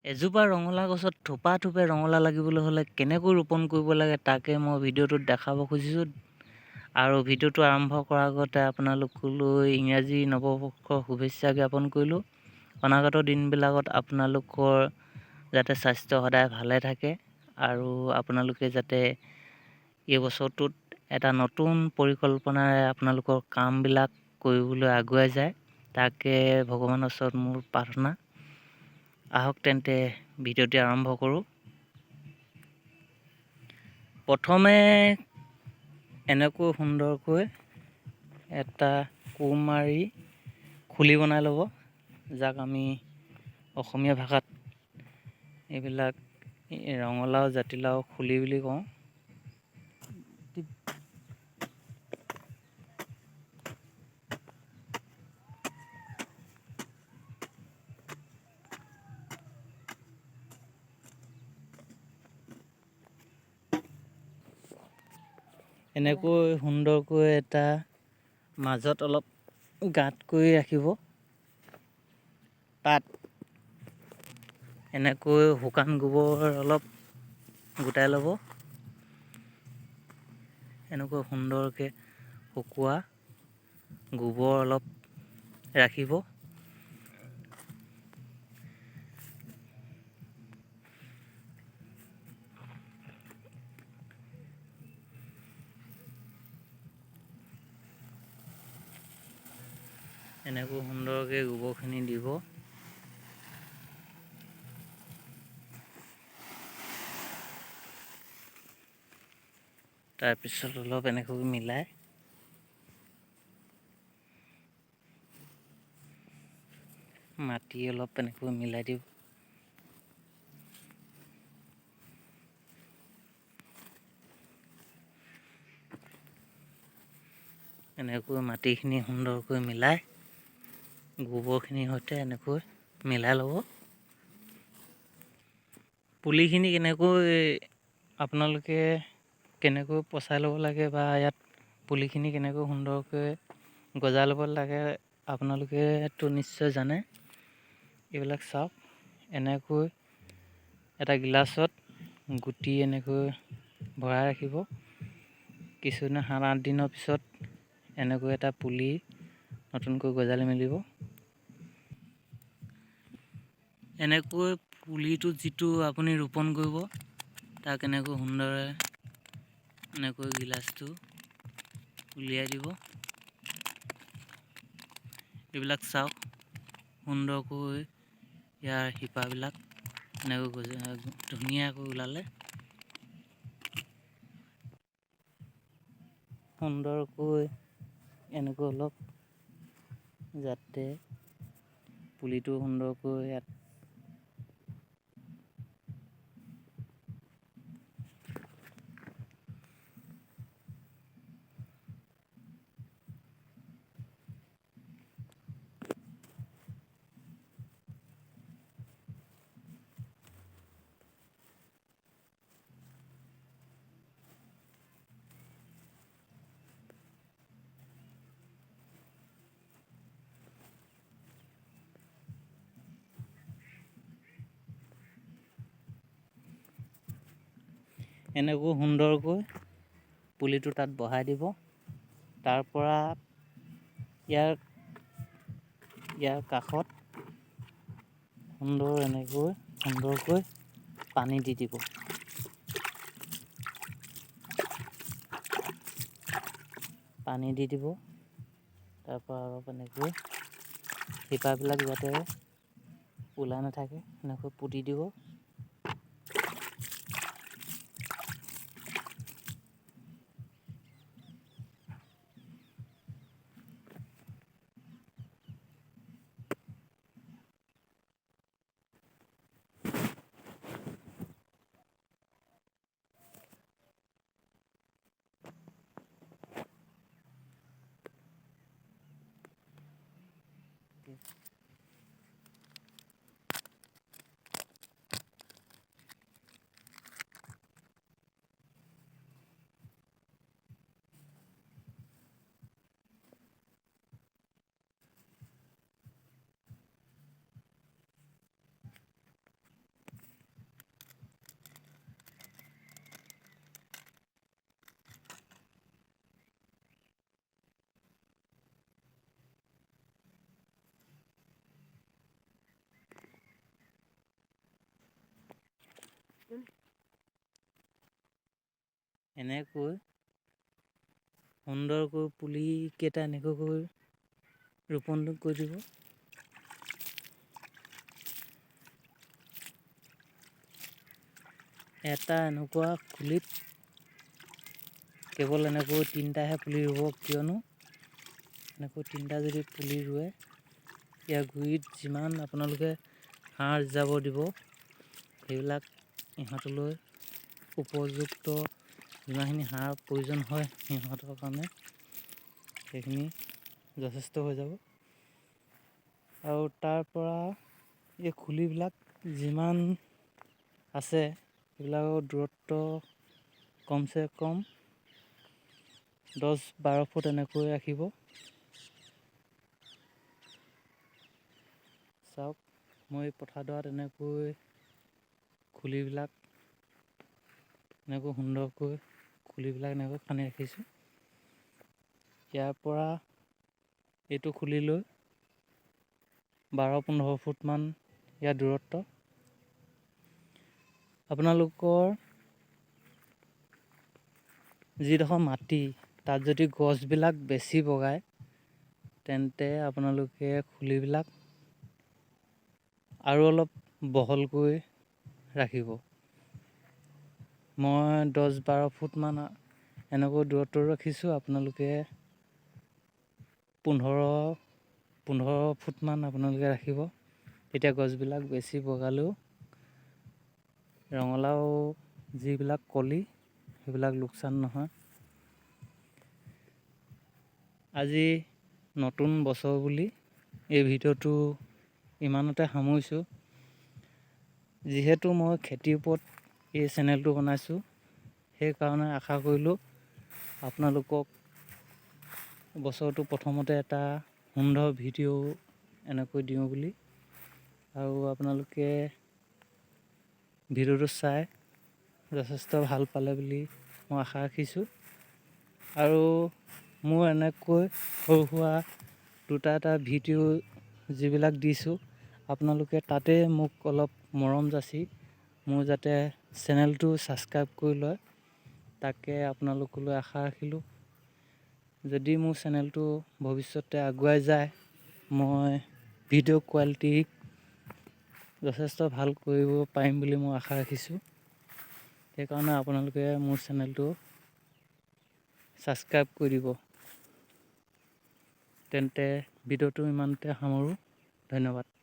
এজোপা ৰঙালাও গছত থোপা থোপে ৰঙালাও লাগিবলৈ হ'লে কেনেকৈ ৰোপণ কৰিব লাগে তাকে মই ভিডিঅ'টোত দেখাব খুজিছোঁ। আৰু ভিডিঅ'টো আৰম্ভ কৰাৰ আগতে আপোনালোকলৈ ইংৰাজী নৱবৰ্ষৰ শুভেচ্ছা জ্ঞাপন কৰিলোঁ। অনাগত দিনবিলাকত আপোনালোকৰ যাতে স্বাস্থ্য সদায় ভালে থাকে আৰু আপোনালোকে যাতে এই বছৰটোত এটা নতুন পৰিকল্পনাৰে আপোনালোকৰ কামবিলাক কৰিবলৈ আগুৱাই যায়, তাকে ভগৱানৰ ওচৰত মোৰ প্ৰাৰ্থনা। আহক তেন্তে ভিডিঅ'টি আৰম্ভ কৰোঁ। প্ৰথমে এনেকৈ সুন্দৰকৈ এটা কোৰ মাৰি খুলি বনাই ল'ব, যাক আমি অসমীয়া ভাষাত এইবিলাক ৰঙালাও জাতিলাও খুলি বুলি কওঁ। এনেকৈ সুন্দৰকৈ এটা মাজত অলপ গাঁত কৰি ৰাখিব, তাত এনেকৈ শুকান গোবৰ অলপ গোটাই ল'ব। এনেকৈ সুন্দৰকৈ শুকোৱা গোবৰ অলপ ৰাখিব। এনেকৈ সুন্দৰকৈ গোবৰখিনি দিব। তাৰপিছত অলপ এনেকৈ মিলাই মাটি অলপ এনেকৈ মিলাই দিব। এনেকৈ মাটিখিনি সুন্দৰকৈ মিলাই গোবৰখিনিৰ সৈতে এনেকৈ মিলাই ল'ব। পুলিখিনি কেনেকৈ আপোনালোকে কেনেকৈ পচাই ল'ব লাগে বা ইয়াত পুলিখিনি কেনেকৈ সুন্দৰকৈ গজাই ল'ব লাগে আপোনালোকেতো নিশ্চয় জানে। এইবিলাক চাওক, এনেকৈ এটা গিলাচত গুটি এনেকৈ ভৰাই ৰাখিব। কিছুদিন 7-8 দিনৰ পিছত এনেকৈ এটা পুলি নতুনকৈ গজালি মেলিব। এনেকৈ পুলিটো যিটো আপুনি ৰোপণ কৰিব তাক এনেকৈ সুন্দৰে এনেকৈ গিলাচটো উলিয়াই দিব। এইবিলাক চাওক, সুন্দৰকৈ ইয়াৰ শিপাবিলাক এনেকৈ ধুনীয়াকৈ ওলালে। সুন্দৰকৈ এনেকৈ অলপ যাতে পুলিটো সুন্দৰকৈ ইয়াত এনেকৈ সুন্দৰকৈ পুলিটো তাত বহাই দিব। তাৰপৰা ইয়াৰ কাষত সুন্দৰ এনেকৈ সুন্দৰকৈ পানী দি দিব। পানী দি দিব। তাৰপৰা অলপ এনেকৈ শিপাবিলাক যাতে ওলাই নাথাকে এনেকৈ পুতি দিব। এনেকৈ সুন্দৰকৈ পুলিকেইটা এনেকৈ ৰোপণ কৰি দিব। এটা এনেকুৱা খুলিত কেৱল এনেকৈ তিনিটাহে পুলি ৰুব, কিয়নো এনেকৈ তিনিটা যদি পুলি ৰুৱে ইয়াৰ গুৰিত যিমান আপোনালোকে সাৰ জাবৰ দিব সেইবিলাক ইহঁতলৈ উপযুক্ত যিমানখিনি সাৰ প্ৰয়োজন হয় সিহঁতৰ কাৰণে সেইখিনি যথেষ্ট হৈ যাব। আৰু তাৰ পৰা এই খুলিবিলাক যিমান আছে সেইবিলাকৰ দূৰত্ব কমচে কম 10-12 ফুট এনেকৈ ৰাখিব। চাওক, মই পথাৰডৰাত এনেকৈ খুলিবিলাক এনেকৈ সুন্দৰকৈ খুলিবিলাক এনেকৈ খান্দি ৰাখিছোঁ। ইয়াৰ পৰা এইটো খুলি লৈ 12-15 ফুটমান ইয়াৰ দূৰত্ব। আপোনালোকৰ যিডোখৰ মাটি তাত যদি গছবিলাক বেছি বগায় তেন্তে আপোনালোকে খুলিবিলাক আৰু অলপ বহলকৈ ৰাখিব। মই 10-12 ফুটমান এনেকৈ দূৰত্ব ৰাখিছোঁ, আপোনালোকে 15 ফুটমান আপোনালোকে ৰাখিব। তেতিয়া গছবিলাক বেছি বগালেও ৰঙালাও যিবিলাক কলি সেইবিলাক লোকচান নহয়। আজি নতুন বছৰ বুলি এই ভিডিঅ'টো ইমানতে সামৰিছোঁ। যিহেতু মই খেতিৰ ওপৰত এই চেনেলটো বনাইছোঁ, সেইকাৰণে আশা কৰিলোঁ আপোনালোকক বছৰটো প্ৰথমতে এটা সুন্দৰ ভিডিঅ' এনেকৈ দিওঁ বুলি। আৰু আপোনালোকে ভিডিঅ'টো চাই যথেষ্ট ভাল পালে বুলি মই আশা ৰাখিছোঁ। আৰু মোৰ এনেকৈ সৰু সুৰা দুটা এটা ভিডিঅ' যিবিলাক দিছোঁ আপোনালোকে তাতে মোক অলপ মৰম যাচি মোৰ যাতে চেনেলটো ছাবস্ক্ৰাইব কৰি লয় তাকে আপোনালোকলৈ আশা ৰাখিলোঁ। যদি মোৰ চেনেলটো ভৱিষ্যতে আগুৱাই যায় মই ভিডিঅ' কোৱালিটি যথেষ্ট ভাল কৰিব পাৰিম বুলি মই আশা ৰাখিছোঁ। সেইকাৰণে আপোনালোকে মোৰ চেনেলটো ছাবস্ক্ৰাইব কৰি দিব। তেন্তে ভিডিঅ'টো ইমানতে সামৰোঁ, ধন্যবাদ।